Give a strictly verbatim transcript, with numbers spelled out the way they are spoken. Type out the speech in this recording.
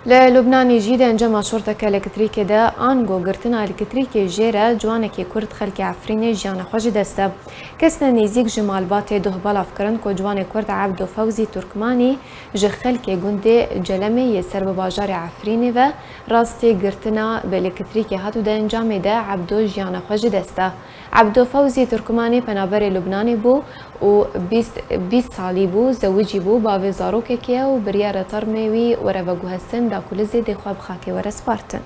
Li Lubnanê jî di encama şorteke elektrîkê de ango girtina elektrîkê jê re ciwanekî Kurd xelkê Efrînê jiyana xwe ji dest da. Kesine nêzîk ji malbatê doh belav kirin ku ciwanê Kurd Ebdo Fewzî Turkmanî ji xelkê gundê Celemê yê ser bi bajarê Efrînê ve rastî girtina bi elektrîkê hat û di encamê de Ebdo jiyana xwe ji dest da. Ebdo Fewzî Turkmanî penaberê Lubnanê bû û bîst, bîst salî bû, zewicî bû, bavê zarokekê ye û biryare termê wî were veguhestin da ku li zêdê xwe bi xakê were spartin.